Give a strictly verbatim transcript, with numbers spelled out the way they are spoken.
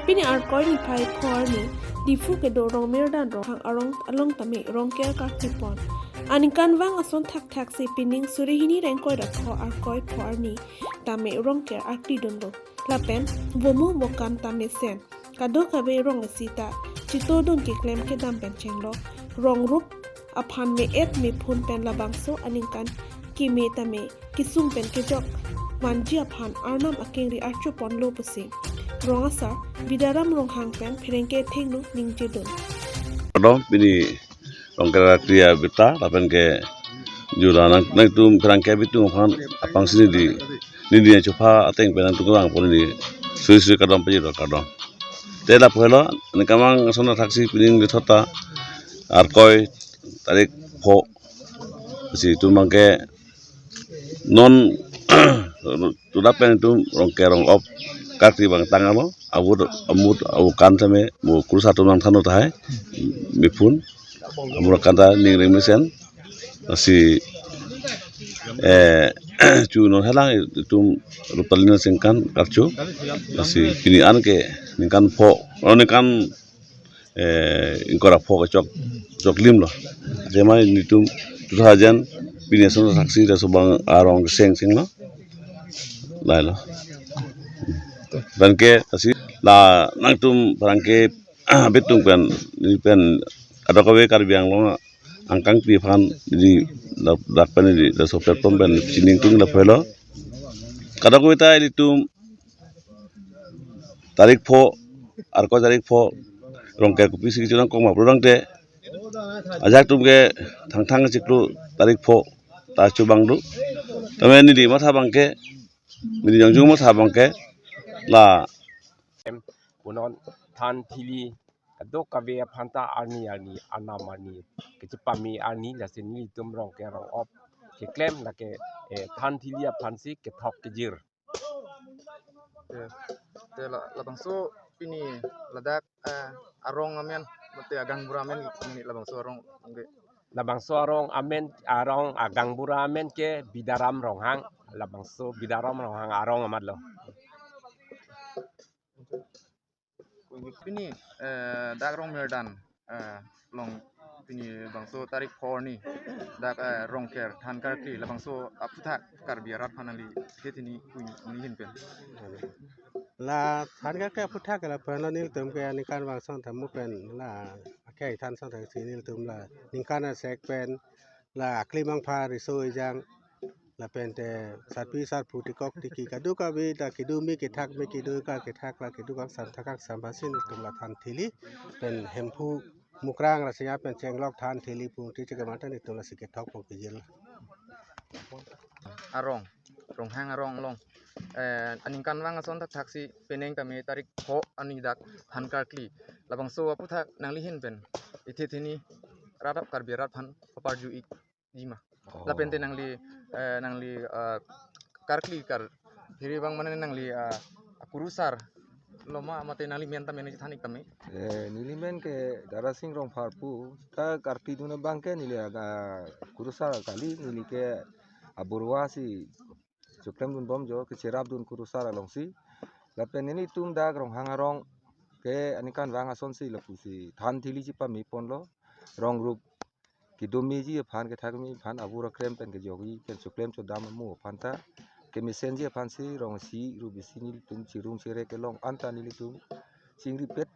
Pini Arkoi niphai pho arni Diphu kedo Rongmirdan Ronghang arong along tame Rongker karkli pon. Aningkanvang ason thakthaksi pining suri hini ingkoi ra pho Arkoi pho arni tame Rongker arkli dunlo. Lapen vomu vokan tame sen. Kadokave rong isi ta chitodun keklem kedam pen chenglo. Rong rup aphan me-et mephun pen labangso aningkan keme tame kesung pen kejok vanji aphan Arnam akengri archo ponlo pusi rong asar Bidaram Ronghang pen pherangke thengno ningjedun. Kadom pini Rongker arkli abirta lapen ke jula nang nangtum pherangke abitung aphan apang sini di nini chupha ateng pen nangtum kevang pon di suri suri kadom pajirlo, kadom. Te lapu helo, aningkanvang ason thakthaksi pining lethot ta Arkoi tarik pho si itum abangke non tulap pen itum Rongker rong-op karkli abang tanglo, avut amut avukan tame mo kurusar atum nangthanlo tahai mephun amur akan ta ningreng mesen. Lasi eh chu non helang itum rupalina sengkan karcho. Lasi pini an ke ningkan pho, oh, ningkan eh ingkoi ra pho kechok choklimlo. Jema nelitum tu sajan pini ason thakthaksi laso abang arong seng senglo. Lailo. Abangke lasi la nangtum pherangke abitung pen, neli pen kadokave Karbi Anglong angkangpi aphan di dak dak pen di laso platform pen chiningtung lapu helo. Kadokave ta ilitum tarik pho, Arkoi tarik pho, Rongker kopisi kechonangkok ma pulotangte ajahak atum ke thangthang chiklo tarik pho ta chobang do. Tame neli matha abangke, neli jongjung matha abangke la punon than thili kadokave aphan ta arni arni, arnam arni kechepame arni, lasi nelitum Rongker rong-op keklem lake eh than thili aphansi kethok kejir. Te, te la, labangso pini ladak eh arong amen mate agaonbura amen, pini labangso arong ke. Labangso arong amen, arong agaonbura amen ke Bidaram Ronghang, labangso Bidaram Ronghang arong amatlo. Pini eh dak Rongmirdan eh along pini bangso tarik pho arni dak eh Rongker than karkli labangso aphuthak Karbi arat aphan nangli kethe hini puni uni hin pen. La than karkli aphuthak ke lapu helo, nelitum ke aningkanvang ason thamu pen la akhei than ason thaksi nelitum la ningkan asek pen la akli mangpha riso ejang lapen te sarpi sarpo tikok tiki kadokave ta kedun me kethak me kedun ka kethak la kedun kangsam thak kangsam aphansi nelitum la than thili pen Hemphu Mukrang Rasinja pen chenglok than thili pu ti chekemata nelitum lasi kethok pon kejir. Arong, Ronghang arong along eh aningkanvang ason thakthaksi penang tame tarik pho arni dak than karkli labangso aphuthak nangli hin pen ithe thini rat ap Karbi arat aphan paparju ik jima. Oh. Lapen te nangli eh nangli eh karkli kar hiri abang mane nangli eh kurusar loma mate nangli men tame nangli than ik tame. Eh, neli men ke Darasing Rongphar pu, ta karkli dun abangke neli aga kurusar kali, neli ke aburwa si choklem dunbom jo, kecherap dun kurusar alongsi. Lapen nelitum dak Ronghang arong ke aningkanvang asonsi lapusi than thili chepame ponlo. Rong rup kedomeji aphan, kethakmeji aphan, avur akrem pen kejokji pen choklem chodam amu aphan ta kemesenji aphansi rong isi rup isi nelitum chirum chere kelong anta nelitum chingripet